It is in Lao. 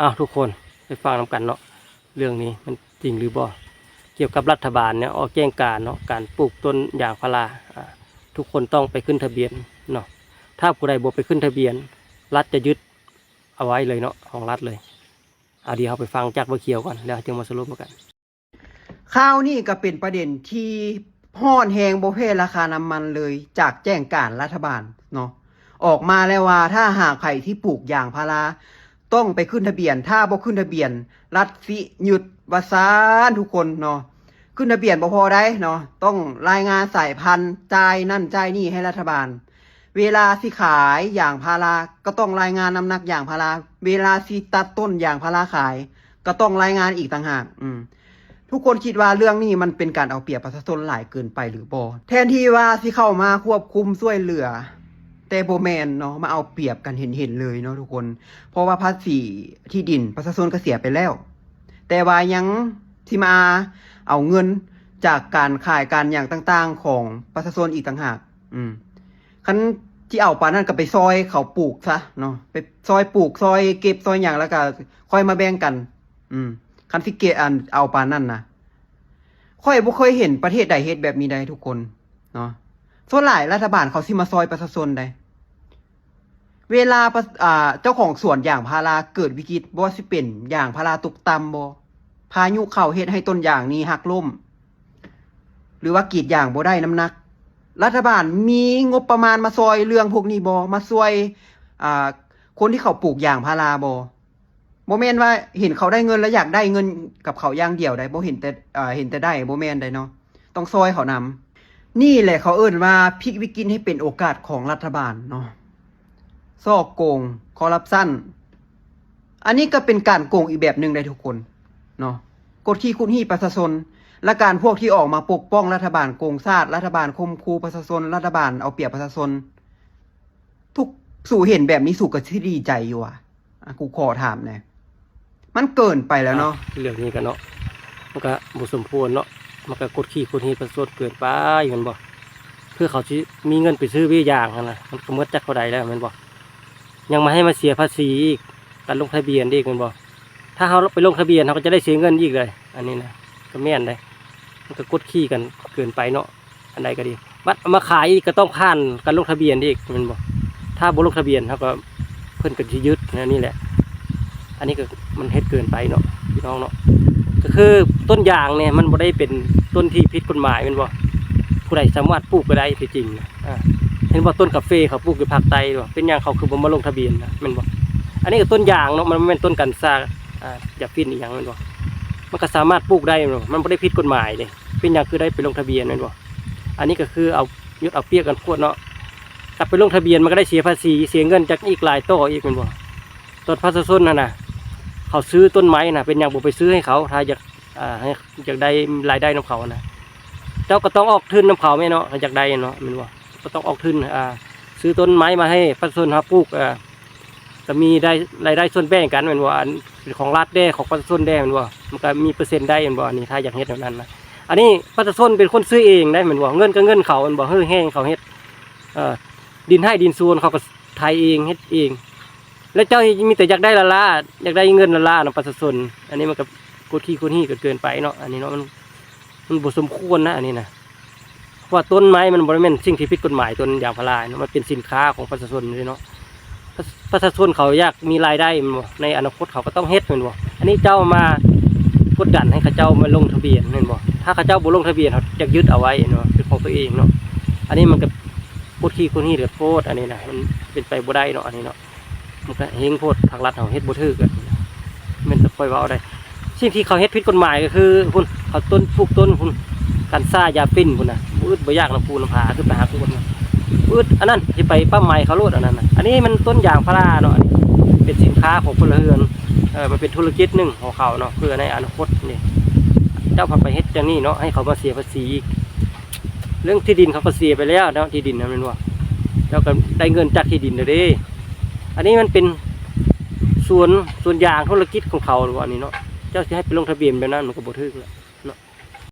ອ້າວ ທຸກຄົນໄປຟັງນຳກັນເນາະ ເລື່ອງນີ້ມັນຈິງຫຼືບໍ່ ກ່ຽວກັບລັດຖະບານເນຍອອກແຈ້ງການເນາະ ການປູກຕົ້ນຢາງພາລາ ອ່າ ທຸກຄົນຕ້ອງໄປຂຶ້ນທະບຽນເນາະ ຖ້າຜູ້ໃດບໍ່ໄປຂຶ້ນທະບຽນ ລັດຈະຍຶດເອົາໄວ້ເລີຍເນາະ ຂອງລັດເລີຍ. ອາ ດຽວເຮົາໄປຟັງຈາກບ່າວຂຽວກ່ອນ ແລ້ວເຮົາຈຶ່ງມາສະຫຼຸບນຳກັນ. ຂ່າວນີ້ກໍເປັນປະເດັນທີ່ຮ້ອນແຮງບໍ່ແພ້ລາຄານ້ຳມັນເລີຍ ຈາກແຈ້ງການລັດຖະບານເນາະ ອອກມາແລ້ວວ່າ ຖ້າຫາກໃຜທີ່ປູກຢາງພາລາ ຕ້ອງໄປຂຶ້ນທະບຽນ ຖ້າບໍ່ຂຶ້ນທະບຽນ ລັດຊິຍຶດ ວ່າຊັ້ນທຸກຄົນເນາະ. ຂຶ້ນທະບຽນບໍ່ພໍໃດ໋ເນາະ ຕ້ອງລາຍງານສາຍພັນ ຈ່າຍນັ້ນຈ່າຍນີ້ໃຫ້ລັດຖະບານ. ເວລາຊິຂາຍຢາງພາລາ ກໍຕ້ອງລາຍງານນ້ຳໜັກຢາງພາລາ ເວລາຊິຕັດຕົ້ນຢາງພາລາຂາຍ ກໍຕ້ອງລາຍງານອີກຕ່າງຫາກ. ອືມ ທຸກຄົນຄິດວ່າເລື່ອງນີ້ມັນເປັນການເອົາປຽບປະຊາຊົນຫຼາຍເກີນໄປຫຼືບໍ່? ແທນທີ່ວ່າຊິເຂົ້າມາຄວບຄຸມຊ່ວຍເຫຼືອ ແຕ່ບໍ່ແມ່ນເນາະ ມາເອົາປຽບກັນເຫັນໆເລີຍເນາະທຸກຄົນ ເພາະວ່າພາສີທີ່ດິນປະຊາຊົນກໍເສຍໄປແລ້ວ ແຕ່ວ່າຍັງຊິມາເອົາເງິນຈາກການຂາຍການຫຍັງຕ່າງໆຂອງປະຊາຊົນອີກຕ່າງຫາກ. ອືມ ຄັນຊິເອົາປານນັ້ນກໍໄປຊ່ອຍເຂົາປູກຊະເນາະ ໄປຊ່ອຍປູກ ຊ່ອຍເກັບ ຊ່ອຍຫຍັງ ແລ້ວກໍຄ່ອຍມາແບ່ງກັນ. ອືມ ຄັນຊິເກັບ ອັນ ເອົາປານນັ້ນນະ ຂ້ອຍບໍ່ເຄີຍເຫັນປະເທດໃດເຮັດແບບນີ້ໃດ໋ທຸກຄົນເນາະ. ສ່ວນຫຼາຍລັດຖະບານເຂົາຊິມາຊ່ອຍປະຊາຊົນໃດ໋ ເວລາປະ ອ່າ ເຈົ້າຂອງສວນຢາງພາລາເກີດວິກິດ ບໍ່ວ່າຊິເປັນຢາງພາລາຕົກຕ່ຳບໍ ພາຍຸເຂົ້າເຮັດໃຫ້ຕົ້ນຢາງນີ້ຫັກລົ້ມ ຫຼືວ່າກຣີດຢາງບໍ່ໄດ້ນ້ຳໜັກ ລັດຖະບານມີງົບປະມານມາຊ່ອຍເລື່ອງພວກນີ້ບໍ ມາຊ່ວຍ ອ່າ ຄົນທີ່ເຂົາປູກຢາງພາລາບໍ? ບໍ່ແມ່ນວ່າເຫັນເຂົາໄດ້ເງິນແລ້ວຢາກໄດ້ເງິນກັບເຂົາຢ່າງດຽວໃດ໋ ບໍ່ເຫັນແຕ່ ເອີ ເຫັນແຕ່ໄດ້ ບໍ່ແມ່ນໃດເນາະ ຕ້ອງຊ່ອຍເຂົານຳ. ນີ້ແຫຼະເຂົາເອີ້ນວ່າ ພິກວິກິດໃຫ້ເປັນໂອກາດຂອງລັດຖະບານເນາະ ສໍ້ໂກງ ຄໍຣັບຊັນ. ອັນນີ້ກໍເປັນການໂກງອີກແບບໜຶ່ງໄດ໋ທຸກຄົນເນາະ ກົດຂີ່ຂຸດຮີດປະຊາຊົນ ແລະ ການພວກທີ່ອອກມາປົກປ້ອງລັດຖະບານໂກງຊາດ ລັດຖະບານຂົ່ມຂູ່ປະຊາຊົນ ລັດຖະບານເອົາປຽບປະຊາຊົນ ທຸກ ສູເຫັນແບບນີ້ ສູກໍຊິດີໃຈຢູ່ຫວາ? ອ່ະ ກູຂໍຖາມແດ່ ມັນເກີນໄປແລ້ວເນາະ. ອ່ະ ເລື່ອງນີ້ກໍເນາະ ມັນກໍບໍ່ສົມຄວນເນາະ ມັນກໍກົດຂີ່ກົດຮີດປະຊາຊົນເກີນໄປແມ່ນບໍ່? ເພື່ອເຂົາຊິມີເງິນໄປຊື້ເບ້ຍຢາງຫັ້ນນະ ມັນກໍໝົດຈັກເທົ່າໃດແລ້ວແມ່ນບໍ່? ຍັງມາໃຫ້ມາເສຍພາສີອີກ ການລົງທະບຽນອີກແມ່ນບໍ່? ຖ້າເຮົາໄປລົງທະບຽນ ເຮົາກໍຈະໄດ້ເສຍເງິນອີກເລີຍ ອັນນີ້ນະ ກໍແມ່ນເດ້ ມັນກໍກົດຂີ່ກັນເກີນໄປເນາະ. ອັນໃດກໍດີ ບັດເອົາມາຂາຍອີກກໍຕ້ອງຜ່ານການລົງທະບຽນອີກແມ່ນບໍ່? ຖ້າບໍ່ລົງທະບຽນເຮົາກໍ ເພິ່ນກໍຊິຍຶດ ແນວນີ້ແຫຼະ. ອັນນີ້ກໍມັນເຮັດເກີນໄປເນາະ ພີ່ນ້ອງເນາະ ກໍຄືຕົ້ນຢາງນີ້ມັນບໍ່ໄດ້ເປັນຕົ້ນທີ່ຜິດກົດໝາຍແມ່ນບໍ່? ຜູ້ໃດສາມາດປູກກໍໄດ້ທີ່ຈິງນະ ອ່າ ເຫັນບໍ່ ຕົ້ນກາເຟເຂົາປູກຢູ່ພາກໃຕ້ ເປັນຫຍັງເຂົາຄືບໍ່ມາລົງທະບຽນນະ ແມ່ນບໍ່? ອັນນີ້ກໍຕົ້ນຢາງເນາະ ມັນບໍ່ແມ່ນຕົ້ນກັນຊາ ອ່າ ຢາຝິ່ນອີ່ຫຍັງແມ່ນບໍ່? ມັນກໍສາມາດປູກໄດ້ແມ່ນບໍ່? ມັນບໍ່ໄດ້ຜິດກົດໝາຍເດ້ ເປັນຫຍັງຄືໄດ້ໄປລົງທະບຽນແມ່ນບໍ່? ອັນນີ້ກໍຄືເອົາ ຍດເອົາປຽບກັນໂພດເນາະ ກັບໄປລົງທະບຽນມັນກໍໄດ້ເສຍພາສີ ເສຍເງິນຈັກອີກຫຼາຍຕໍ່ອີກແມ່ນບໍ່? ຕອນປະຊາຊົນຫັ້ນນະ ເຂົາຊື້ຕົ້ນໄມ້ນະ ເປັນຫຍັງບໍ່ໄປຊື້ໃຫ້ເຂົາ ຖ້າຢາກ ອ່າ ໃຫ້ ຢາກໄດ້ລາຍໄດ້ນຳເຂົານະ ເຈົ້າກໍຕ້ອງອອກທຶນນຳເຂົາແມ່ນເນາະ ຖ້າຢາກໄດ້ເນາະ ແມ່ນບໍ່? ກໍຕ້ອງອອກທຶນ ອ່າ ຊື້ຕົ້ນໄມ້ມາໃຫ້ປະຊາຊົນເຮົາປູກ ອ່າ ກໍມີໄດ້ລາຍໄດ້ສ່ວນແບ່ງກັນແມ່ນບໍ່? ອັນເປັນຂອງລັດແດ່ ຂອງປະຊາຊົນແດ່ແມ່ນບໍ່? ມັນກໍມີເປີເຊັນໄດ້ແມ່ນບໍ່? ອັນນີ້ຖ້າຢາກເຮັດແນວນັ້ນນະ ອັນນີ້ປະຊາຊົນເປັນຄົນຊື້ເອງໄດ໋ແມ່ນບໍ່? ເງິນກໍເງິນເຂົາແມ່ນບໍ່? ເຮີແຮງເຂົາເຮັດ ເອີ ດິນໄຮ່ດິນສວນເຂົາກໍໄຖເອງເຮັດເອງ ແລ້ວເຈົ້າມີແຕ່ຢາກໄດ້ລ້າໆ ຢາກໄດ້ເງິນລ້າໆນຳປະຊາຊົນ ອັນນີ້ມັນກໍກົດຂີ່ກົດຮີດກັນເກີນໄປເນາະ ອັນນີ້ເນາະ ມັນ ມັນບໍ່ສົມຄວນນະ ອັນນີ້ນະ ເພາະວ່າຕົ້ນໄມ້ມັນບໍ່ໄດ້ແມ່ນສິ່ງທີ່ຜິດກົດໝາຍ ຕົ້ນຢາງພາລາເນາະ ມັນເປັນສິນຄ້າຂອງປະຊາຊົນເດ້ເນາະ ປະ ປະຊາຊົນເຂົາຢາກມີລາຍໄດ້ແມ່ນບໍ່? ໃນອະນາຄົດເຂົາກໍຕ້ອງເຮັດແມ່ນບໍ່? ອັນນີ້ເຈົ້າມາກົດດັນໃຫ້ເຂົາເຈົ້າມາລົງທະບຽນແມ່ນບໍ່? ຖ້າເຂົາເຈົ້າບໍ່ລົງທະບຽນ ເຮົາຈະຍຶດເອົາໄວ້ເນາະ ເປັນຂອງຕົວເອງເນາະ ອັນນີ້ມັນກໍກົດຂີ່ກົດຮີດກັນໂພດ ອັນນີ້ນະ ມັນເປັນໄປບໍ່ໄດ້ເນາະ ອັນນີ້ເນາະ. ມັນກໍເຮງໂພດ ພາກລັດເຮົາເຮັດບໍ່ຖືກ ແມ່ນແຕ່ຂ້ອຍເວົ້າໄດ໋ ສິ່ງທີ່ເຂົາເຮັດຜິດກົດໝາຍກໍຄື ພຸ້ນ ເຂົາຕົ້ນ ປູກຕົ້ນພຸ້ນ ກັນຊາ ຢາຝິ່ນພຸ້ນນະ ບໍ່ອຶດບໍ່ຢາກນຳປູນຳຜາ ຄືໄປຫາກວດນະ ບໍ່ອຶດ ອັນນັ້ນຊິໄປປ້ຳໄໝເຂົາໂລດ ອັນນັ້ນນະ ອັນນີ້ມັນຕົ້ນຢາງພາລາເນາະ ອັນນີ້ເປັນສິນຄ້າຂອງພົນລະເຮືອນ ເອີ ມັນເປັນທຸລະກິດໜຶ່ງຂອງເຂົາເນາະ ເພື່ອໃນອະນາຄົດນີ້ ເຈົ້າພັດໄປເຮັດຈັ່ງນີ້ເນາະ ໃຫ້ເຂົາມາເສຍພາສີອີກ ເລື່ອງທີ່ດິນເຂົາກໍເສຍໄປແລ້ວເນາະ ທີ່ດິນນະແມ່ນບໍ່ ເຈົ້າກໍໄດ້ເງິນຈາກທີ່ດິນແລ້ວເດ້ ອັນນີ້ມັນເປັນສວນ ສວນຢາງທຸລະກິດຂອງເຂົາ ອັນນີ້ເນາະ ເຈົ້າຊິໃຫ້ໄປລົງທະບຽນແບບນັ້ນມັນກໍບໍ່ຖືກແລ້ວ